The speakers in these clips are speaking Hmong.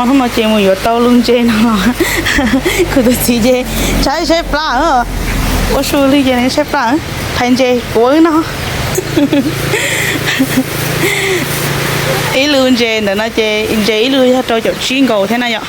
Hnub no ces mus yuav tau lub ntses no los kuv tus txiv ces tshaib tshaib plab, ua su li ces nws tshaib plab, phais ntses kuv wb noj. Ib lub ntses ntawm no ces ntses ib lub yog rau caum tsib nkaus thiab na yom.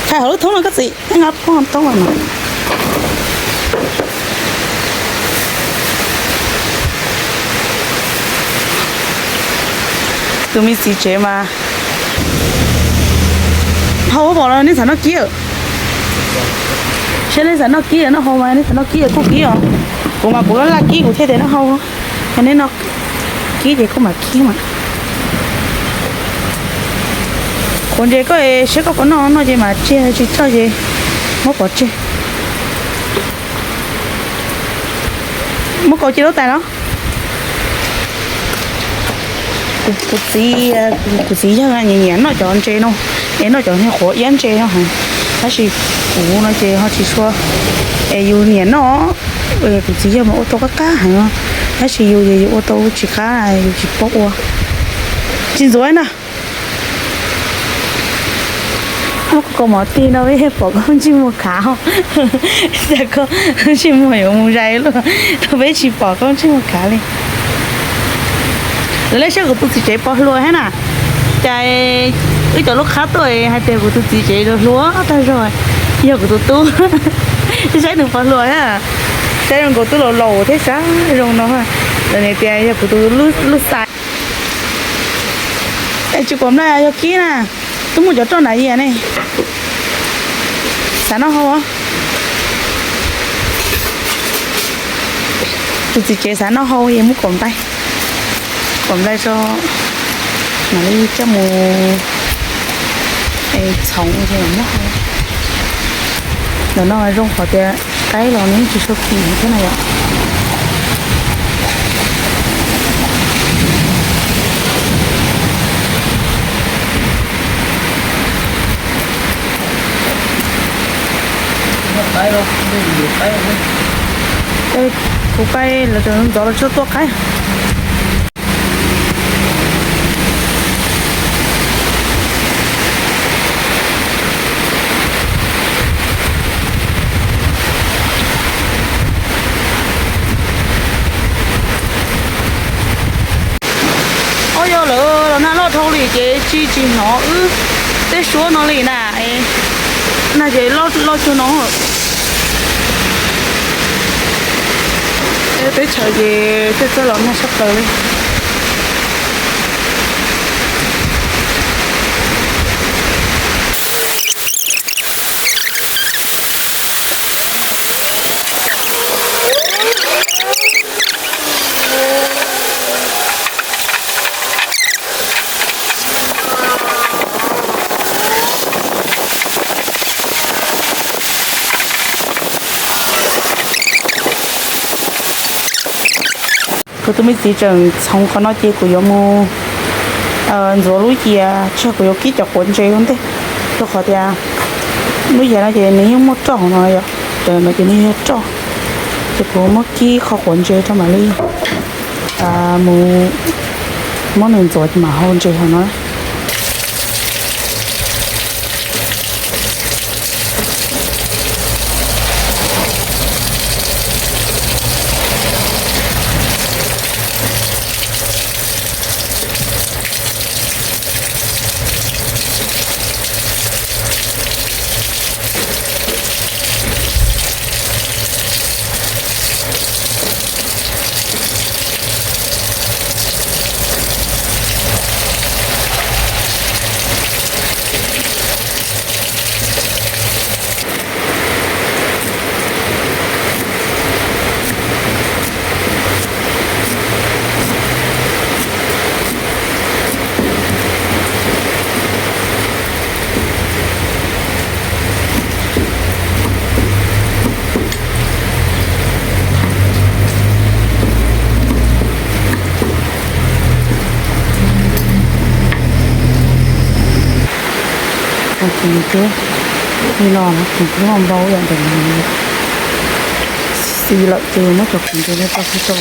Phais hauv lub thoob no koj txiv, nqa thoob no. Tus me txiv tsev mas hau pom los nej xav noj kib. Seb nej xav noj kib noj hau mas nej xav noj kib kuj kib os. Kuv mas kuv laj laj kib kuv thiaj tias noj hau. Yog nej noj kib ces kuj mam kib mas. Qhuav ntses koj seb koj puas noj, noj ces mam tseg, tsis txawj ces muab pov tseg. Muab kaus cia lub tais los. Kuv txiv, kuv txiv yawg nyiam nyiam noj cov ntses no, es noj cov niag qhuav iab ntses no heev, tab sis kuv no ces ho tsis sua, es yus nyiam noj. Kuv txiv yawg mas ua tau qab qab heev, tab sis yus ces yus ua tau tsis qab, yus tsis paub ua. Tsis ntxuav na. Muab kaus mom tig no peb pom koj ntsej muag khav, cas koj ntsej muag yuav mus zais luaj, peb tsis pom koj ntsej muag khav li. Lawv lej saib kuv tus txiv tsev pos hluas thiab na, cas wb cov lub qhab tuaj hais tias kuv tus txiv tsev hluas tag zog, yog kuv tus tub. Saib nws pos hluas thiab, saib zoo nkaus tub laus laus thiab saib zoo no, lawv tias yog kuv tus lub xais. Es tsis pom nplaj yog kib na, twb muaj cov roj nram yias ne. Xav noj hau. Tus txiv tsev xav noj hau es muab kaum nplai, kaum nplai tso, mam li coj mus txhoov es noj hau. Ntawm no zoo qhov tias qaib los nws tsis sua kis thiab na yom. Kuv qaib lawv ntxov los tsis tuaj qaib. Ob, yog lawv los nag loj dhau li ces tsis tsis hnov wb tej suab no li na. Nag ces loj cuag no. Teb chaws ces txawj txawj los nag sab plaws li. Kuv tus me txiv tseem txhoov qhov no ces kuv yuav mus ntxuav lub yias, tsis yog kuv yuav kib cov quav ntses ua ntej, rau qhov tias lub yias no ces nws yeej muaj roj hauv no yom, cov no ces nws yog roj, ces kuv muab kib qhov quav ntses rau mam li mus muab nws ntxuav ces mam hau ntses hauv no. Tus no, tus no npau yam ntawm no, xi lawm ces muab cov qhuav ntses no tso tso.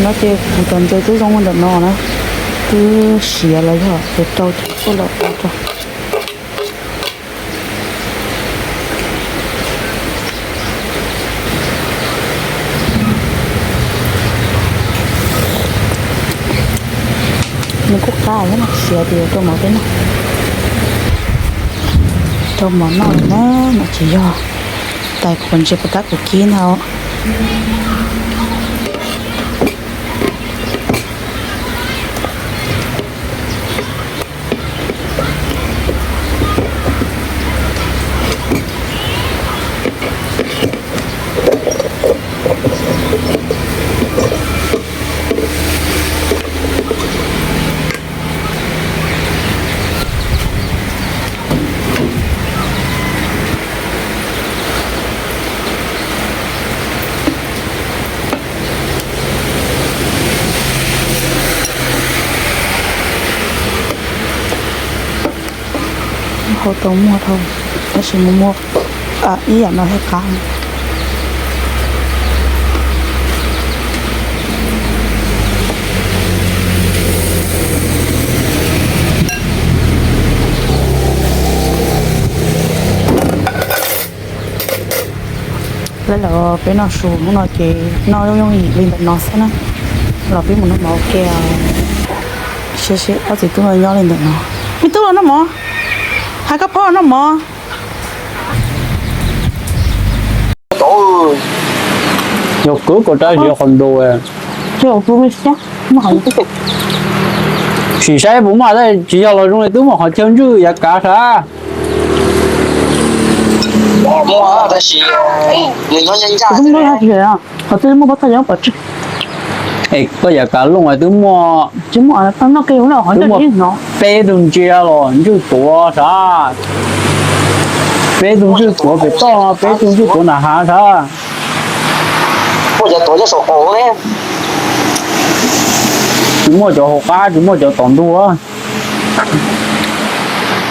Ces kuv cov ntses twb zoo ntawm no na, twb siav los yog ces rau ces kuj los ua rau. Nws kuj qab thiab no, siav ces rau mov peb noj, rau mov noj na, no ces yog tais qhuav ntses puas tab kuv kib ntag. Hau tau muag dhau, tab sis mus muag ib yam no thiaj qab. Lawv los peb noj su hnub no ces noj yooj yooj yim li ntawm no xwb na. Los peb mus noj mov ua ke. Seb seb ob txiv tub nyob li ntawm no. Me tub los noj mov, hais koj phob los noj mov. Yog kwv koj rab ziv qhov ntu. Sim saib puas muaj, tsis yog los zoo li twb muaj qhov chaw ntswj yav kav sav. Es koj yav kav looj twb muaj, twb muaj peb tug ntsia los ntswj tuav sav. Peb tug ntswj tuav pem toj no, peb tug ntswj tuav nram hav sav. Tsis muaj cov hauv qab, tsis muaj cov tom ntug.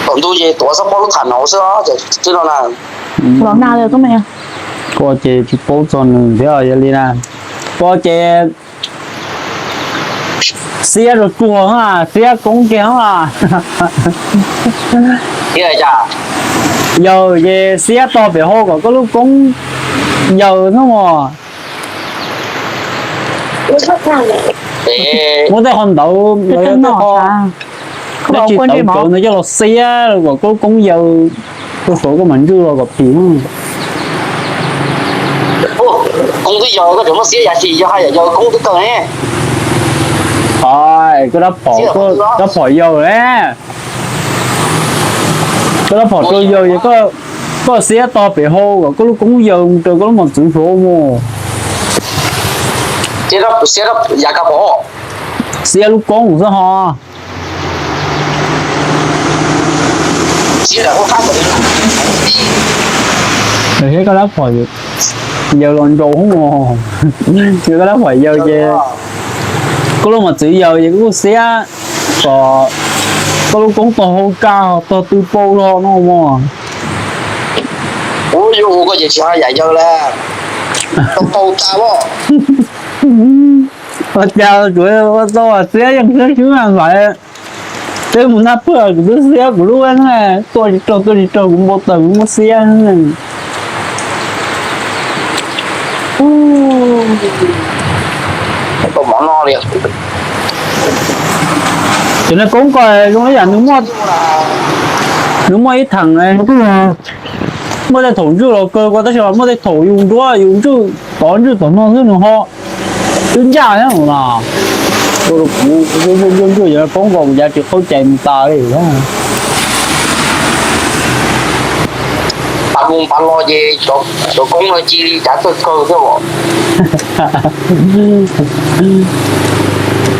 Tom ntug ces tuav xab pob lub tham no xwb, twb no na. Los na, koj ces tsis paub txog nws thiab yog li na. Koj ces xiab rau tsuag, xiab koob kiag. Yawg ces xiab tog pem hau kom koj lub koob yaws xwb mog. Muab tej qho ntawd, tej qho, dab tsi tawv cawv ntawd coj los xiab kom koj lub koob yaws rau saud koj mam ntswj los kom phim. Koj rab phom, rab phom yaws ne. Koj rab phom rau yaws es koj xiab tog pem hau kom koj lub koob yaws mus rau koj lub mos txwv saud mus. Xiab lub koob xwb ho. Thiab koj rab phom yaws los nraus hub mos, yog koj rab phom yaws ces koj lub mos txwv yaws ces koj kuj xiab kom koj lub koob tog hau kaj tog tw pau los no mog. Ua yus ua koj ces tsis haj yam yaws lawm, tau pau tas lawm. Ua cas tsuav ua tau xiab yeej xiab xwb na npawg. Peb mus naj pawg kuv twb xiab kuv lub ne, tuaj tsis raug tuaj tsis raug kuv npau taws kuv muab xiab. Cov niag koob ko zoo ib yam nws muaj ib theem, muaj tej thaum ntswj los kawg ko tab sis muaj tej thaum yus nruab yus ntswj tod ntswj tom no xwb nws ho twb ncaj thiab no. Kuv ntswj ntswj yog koob ko kuv cav tsis qaub cais mus tas li. Pas mus pas los ces cov koob no cia li cav txawj kawg thiab os.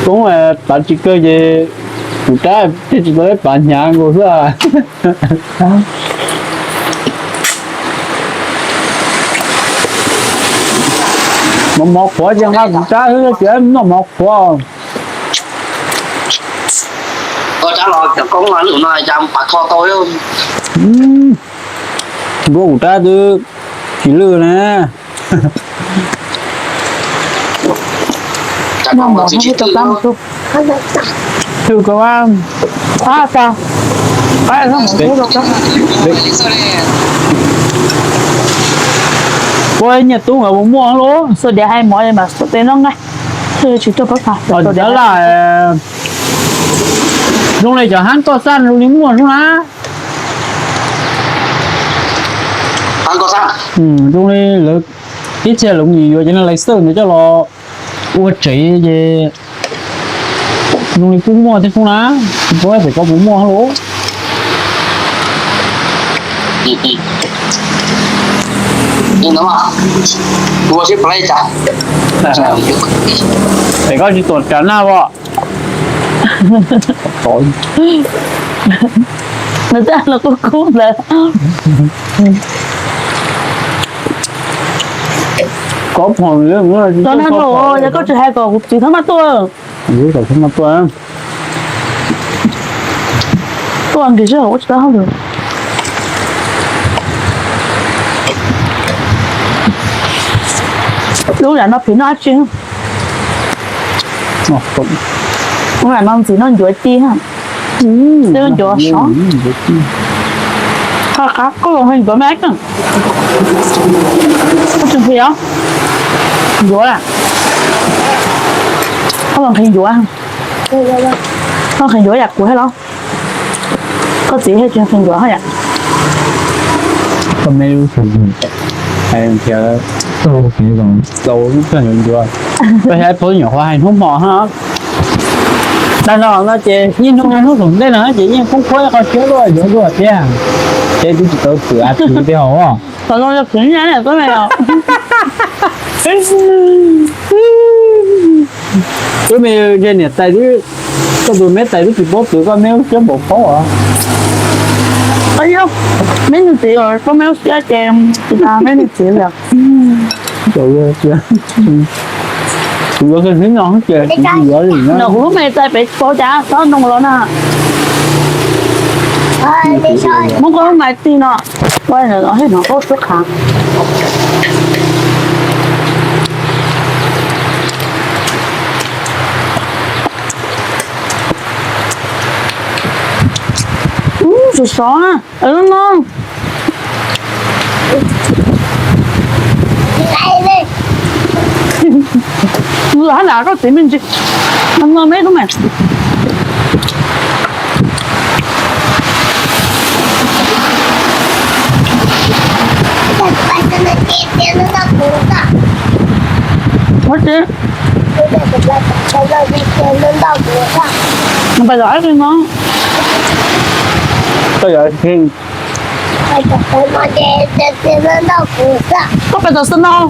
Koob pav tsis kawg ces kuv rab thiaj tsis tau ib pav hnyav nkaus xwb. Mov mov qhuav ces nqa kuv rab xwb ces noj mov qhuav. Nruab kuv rab twb tsis lwj na. Noj mov no tsis tau qab mus tug. Tug ko a, qab ta, qab no mus tug rau kab. Ua nyiaj tub nkawd puas muaj lub xua diav hais mov mas xua tes no nqaij. Tsis tuaj pab pha. Zoo li cov hab koj xaj zoo li muaj zoo na. Zoo li lawv ib txhia lawv mus yuav cov no lais xawj ntawd coj los ua tsev ces zoo li kuj muaj thiab xwb na. Tsis paub tias koj puas muaj lub. Es koj tsis tuam tsam na os. Nws twb los kub kub ntawd. Koj pom, yog koj tsis hais kom kuv txiv txhob maj tuaj. Tuaj nkim sij hawm ua tsis tau hauj lwm. Lub yam no phim noj dab tsi? Lub yam no ntxim noj ncuav ci, twb ncuav sov. Qab qab koj los ncuav me, koj tsis nqhis os? Ncuav, koj los nqhis ncuav, koj nqhis ncuav yam kuv thiab los? Koj txiv thiaj tsis nqhis ncuav hos yam. Koj me lub xwb, hais tias tau tau lub koj ncuav ncuav. Koj hais pab nyuam qhuav hais hnub hmo hab. Tag no no ces yeej hnub hnub tom ntej no ces yeej khoob khuab qhov siab luaj yuav luaj thiab. Ces twb tsis tau khwv av khwv tiag hos. Tom no yog khwv nyab na koj me os. Wb me ze niam tais twb, koj tus me tais twb tsis paub khwv, koj me lub siab npaum paub os. Yog me nus txiv, koj me lub siab ces tsis tas me nus txiv li. Kuv yuav xwb no ces kuv tsis yuav li na. Kuv lub me tais pem tsis paub cas txhob nug los na. Muab koj lub mais tig no, ua no hej no koj sub qhav. Sov sov na, no. Los hab na koj txiv me ntsis, no me lub mas. Ua tsi? Nws pais tom ab li no. Koj yog koj pais tom snow.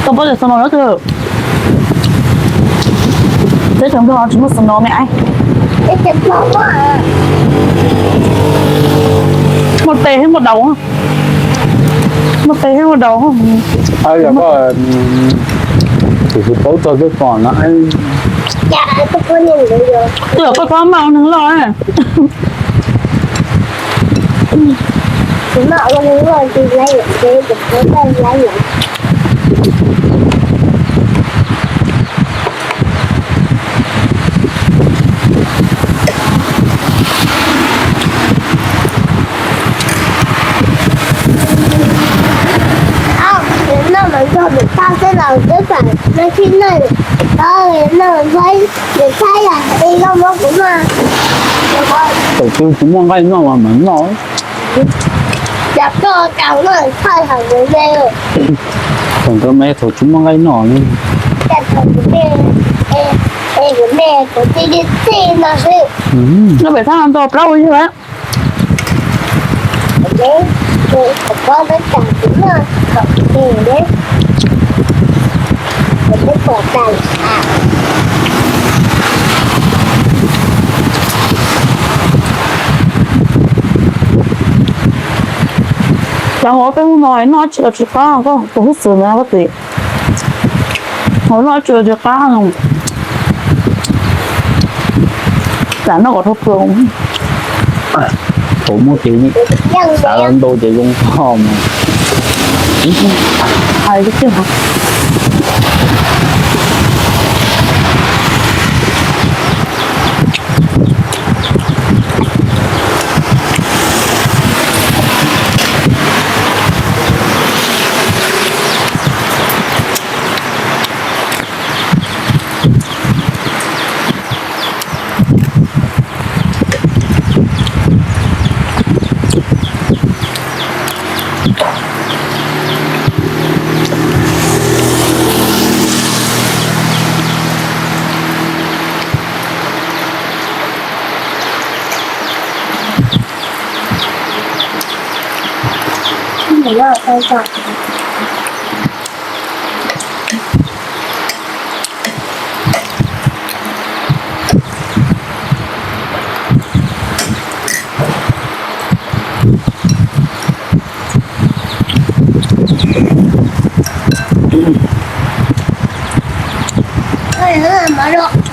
Koj pais tom snow na twg? Teb chaws Nplog tsis muaj snow me. Muaj tes thiab muaj daus. Muaj tes thiab muaj daus. Yog koj tsis paub txog tej ko na. Twb yog koj txhob maj ua neeg loj. Noj mas nrog niam tij xwb los twb pam no tsis noj, noj nrog niam tij yom, es koj muab kuv noj. Thaum twg tsis muaj nqaij noj mas mam noj. Yog koj kav noj thaij hauv kuv me. Thaum ntawd mas thaum tsis muaj nqaij noj ne. Cas thaum kuv me, es kuv me kuv txij li txij no xwb. Noj pem thaj no ntau plab ua yug lawm. Cov hauv peb hnub no noj tsis tau tsis qab, koj tus hub xwm ntawd koj txiv. Hauv noj tsis tau tsis qab. Tam noj kom dhau plaws. Thaum muaj kev xav los ntau ces zoo txog mas. Mov loj,